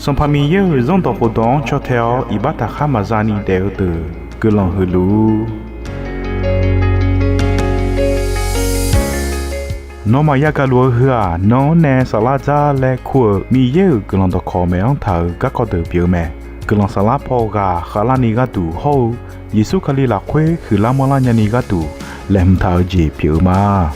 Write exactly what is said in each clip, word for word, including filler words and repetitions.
Sanqpaq Miqyaer-euq Zanrdawq khofdawq-anr caw tae-awr iqbax taqkhar maqza ni daef-eu deuq guiqlanq huiq luf-ur. Nawmaf yagaq luf-eu heu-aq, nan-anr nae saflar dzar laer kur-euq Miqyaer-euq guiqlanq dawqkawq maeq-anr taq-euq garkawv deuq pyeuf-eu mae. Guiqlanq saflar paw ghaq khavlarni gharduq hawr-eu Yeqsur Kali lafkhoer huiqlar manrlar nyani gharduq laeqhmq taq-eu jeq pyeuf-eu ma.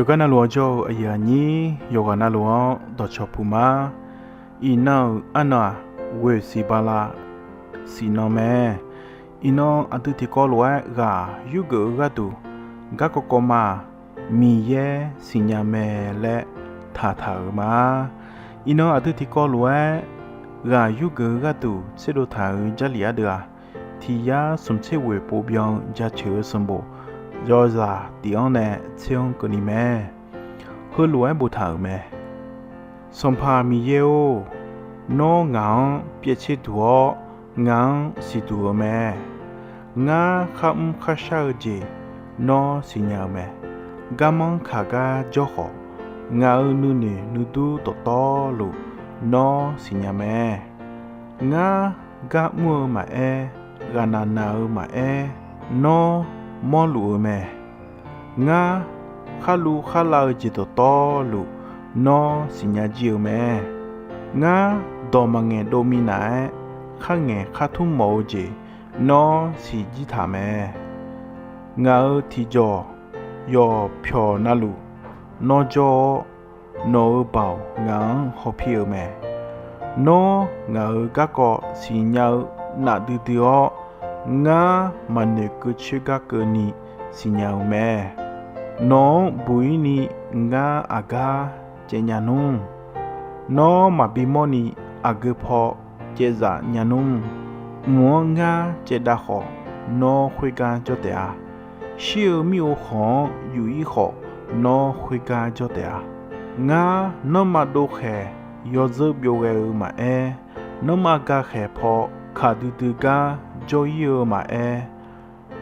Yawqgar navluf-anr jawr-eu aqyuif aqnyir yawqghaq navluf-anr dawqcawq puq ma. Iqnan-euq arnan-aq, ghoeq siq bala siq nan mae. Iqnan aqdui tiqkawv lof-aer ghaq yurgeuf-eu gharduq garkawv kawv ma-aq, Miqyaer siqnya mae laer taqtaq-euq ma. Iqnan aqdui tiqkawv lof-aer ghaq yurgeuf-eu gharduq tserdov taq-euq Jarlif ardeuv-aq, tiq yar smq tser ghoeq pov byan-eu jaceuq-eu sanqbof yawzaq tif-anr nae tser-anr keuvni mae. Heulof-aer boftaq-euq mae. Sanqpaq Miqyaer-or, nawr ngaq-anr pyaev tser duq-awr, ngaq-anr siqduq-eu mae. Ngar kharmr kharshar-eu jeq nawr siqnya-eu mae. Garmanr kaq gar jawr khawf, ngaq-euq nuinoeq nuidur dawqtawvluf nawr siqnya mae. Ngar gar mr-eu maqaer, ghaqnaq naq-eu maqaer, nawr mawrluf-eu mae. Ngar kharluv kharlav-eu jeq dawqtawvluf nawr siqnya jir-eu mae. Ngar dawq maqngaeq dov minav-aer, khar ngaeq khar tmr mawf-eu jeq nawr siqjir taq mae. Ngaq-euq tiqjawq yawqpyawq navluf nawr jawr-awr, nawq-euq baoq ngaq-anr hawpir-eu mae. Nawr ngaq-euq garkawv siqnya-eu nafdui dui-awr, ngar maqnoeq keuv coer gar keuvni siqnya-eu mae. Nawq-anr buq-ir ni ngar aqgar caev nya nmr. Nawr maqbi mawrni aqgeu paw caevzaf nya nmr. Mq-anr ngar caevdav khawf, nawr khoergar jawr taef-a. Shir-eu mir-eu khawq-anr yuf-ir khawf, nawr khoergar jawr taef-a. Ngar nanrma dovkhaeq yawdzeur byov ghae-eu maqaer, nanrma gakhaeq paw kaqdui dui gar jawr-ir-eu maqaer,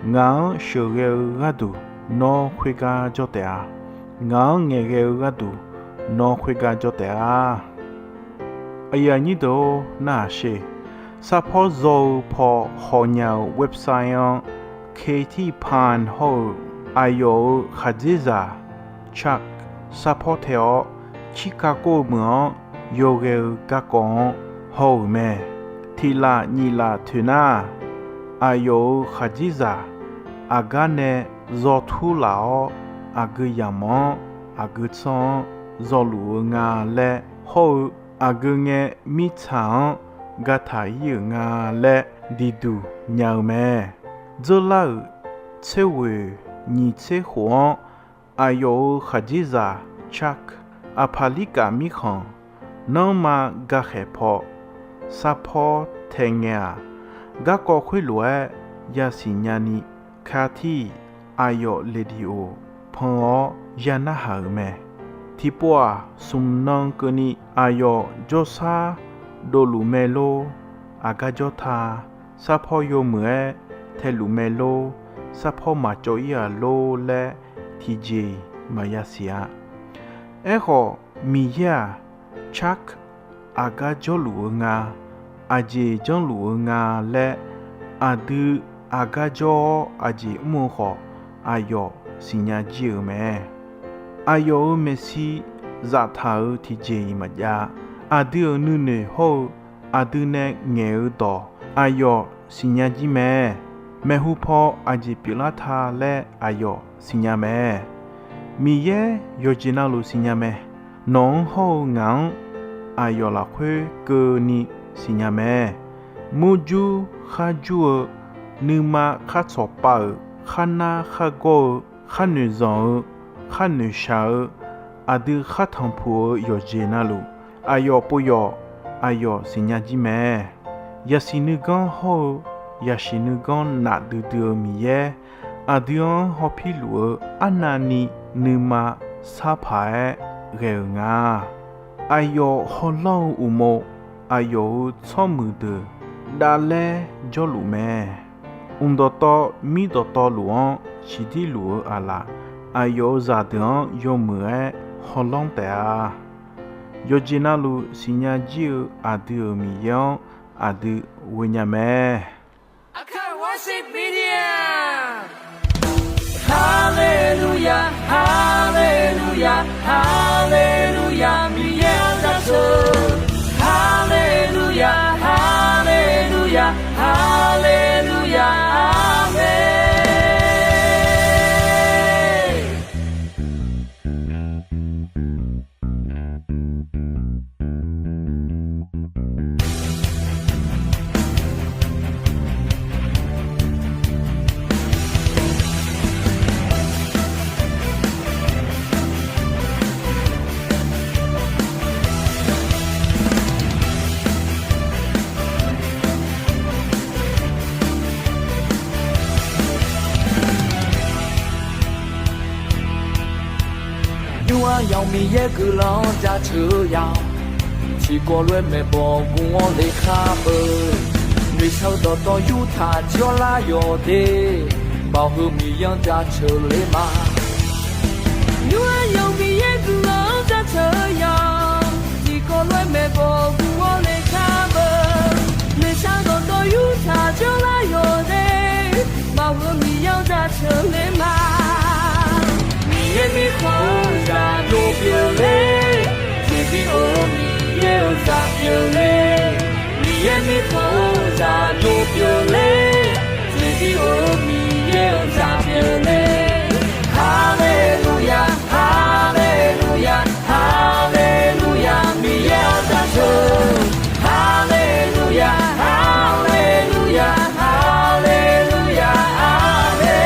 ngaq-anr sheuqghae-eu gharduq nawr khoergar jawr taef-a. Ngaq-anr ngaeqghae-eu gharduq nawr khoergar jawr taef-a. Aqyuif aqnyir deuq-or, narhaq sher. Sarpawr zaw-eu paw hawnya-eu website-anr Katie Pine hawr-eu aqyawf-euq khaqdzerzaq Chuck sarpawr tae-awr, Chicago meuq-anr yawghae-eu garkawv-anr haw-euq mae. Tiq laf nyiq laf toeq nar, aqyawf-euq khaqdzerzaq aqgar nae zaw tur laf-awr, aqgeu yamq-anr aqgeu tsanr-anr zawluf-eu nga laer hawr-eu, aqgeu ngae mirtsaq-anr gataq-ir-euq nga laer diqduq nya-eu mae. Dzeurlar-euq tser ghoeq nyiq tser khof-anr, aqyawf-euq khaqdzerzaq Chuck aqpaqlirkaf mirkhanq nanrma gakhaeq paw sarpawr tae ngae-aq, garkawv khoerlof-aer yasiq nyani Katie aqyawf radio pan-awr ya narhaq-euq mae. Tiqpov-aq, smq nan keuvni aqyawf jawrshar dovluf mae lor, aqgar jawr ta, sarpawr yawmuiq-aer taeluf mae lor, sarpawr maqcawv-ir-aq lor laer tiqjeq-iq maqya siq-a. Aerkhawf, Miqyaer-aq, Chuck aqgar jawrluf-eu nga, aqjeq janrluf-eu nga laer, aqdui aqgar jawr-awr aqjeq mr-eu khawf, aqyawf siqnya jir-euq mae. Aqyawf-euq maeqshi zaftaq-euq tiqjeq-iq maqjav-a. Aqdui-euq nuinoeq hawr-eu aqdui nae ngaeq-eu dawq aqyawf siqnya jir mae. Maeqhu paw aqjeq pyeuflar ta laer aqyawf siqnya mae. Miqyaer yawqjeq navluf siqnya mae. Nawq-anr hawr-eu ngaq-anr aqyawf lafkhoer keuvni siqnya mae. Murjur kharjur-eu, nuima khar tsawqpav-euq, kharnar khargawr-eu, kharnoeq zanq-eu, kharnoeq shaq-eu, aqdui khartanq puq-eu yawqjeq navluf, aqyawf pov yawf, aqyawf siqnya jir mae. Yasiq nuiganr hawr-eu, yasiq nuiganr nafdui dui-eu Miqyaer, aqdui-anr hawpir luf-eu arnavni nuima sarpaq-aer ghae-euq nga. Aqyawf hawlanr-eu uqmov, aqyawf-euq tsawrmuiq deuq davlaer jawrluf mae. Mq dawqtawv mir dawqtawvluf-anr siqdirluf-eu aqlaf, aqyawf-euq zaqdeuq-anr yawmuiq-aer hawlanr taef-a. Yawqjeq navluf siqnya jir-eu aqdui-euq Miqyaer-anr aqdui ghoe nya mae. Aqkaq Worship Media. Haleluya, haleluya, haleluya, Miqyaer-anr jaceuq. Haleluya, haleluya, haleluya, aqmeq. Nymr-aq yawf Miqyaer guiqlanq-anr jaceuq-eu ya-awq. Tiqkawv lof-aer maeqbawq gu-awr le khar beu. Noeqshaq-eu dawqtawv yurtaq jir-awr lar yawq de. Baoq heu Miqyaer-anr jaceuq le ma. Nymr-aq yawf Miqyaer guiqlanq-anr jaceuq-eu ya-awq. Tiqkawv lof-aer maeqbawq gu-awr le khar beu. Noeqshaq-eu dawqtawv yurtaq jir-awr lar yawq de. Baoq heu Miqyaer-anr jaceuq le ma. Miqyaer mirkhanq-eu zaqyo pyeufler. Tiqbi of-eu Miqyaer-euq zaq pyeufler. Miqyaer mirkhanq-eu zaqyo pyeufler. Tiqbi of-eu Miqyaer-euq zaq pyeufler. Haleluya, haleluya, haleluya, Miqyaer-anr jaceuq. Haleluya, haleluya, haleluya, aqmeq.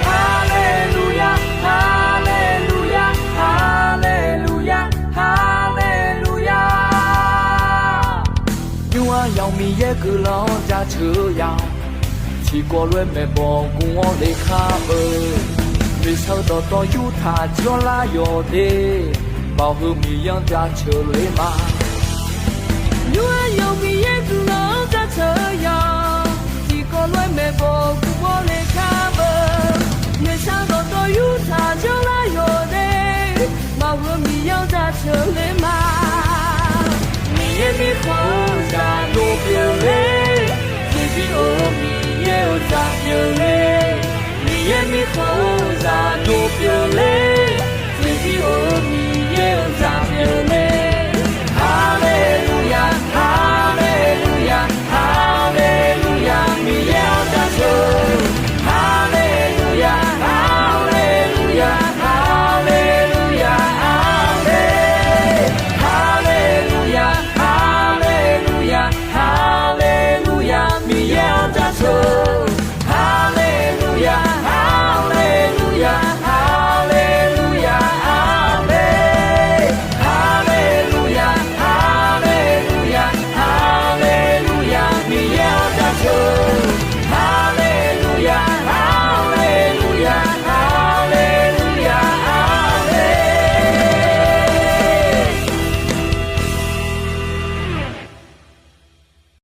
Haleluya, haleluya, haleluya, haleluya. Nymr-aq yawf Miqyaer guiqlanq-anr jaceuq-eu ya-awq. Tiqkawv lof-aer maeqbawq gu-awr le khar beu. Noeqshaq-eu dawqtawv yurtaq jir-awr lar yawq de. Baoq heu Miqyaer-anr jaceuq le ma. Nymr-aq yawf Miqyaer guiqlanq-anr jaceuq-eu ya-awq. Tiqkawv lof-aer maeqbawq gu-awr le khar beu. Noeqshaq-eu dawqtawv yurtaq jir-awr lar yawq de. Baoq heu Miqyaer-anr jaceuq le ma. Miqyaer mirkhanq-eu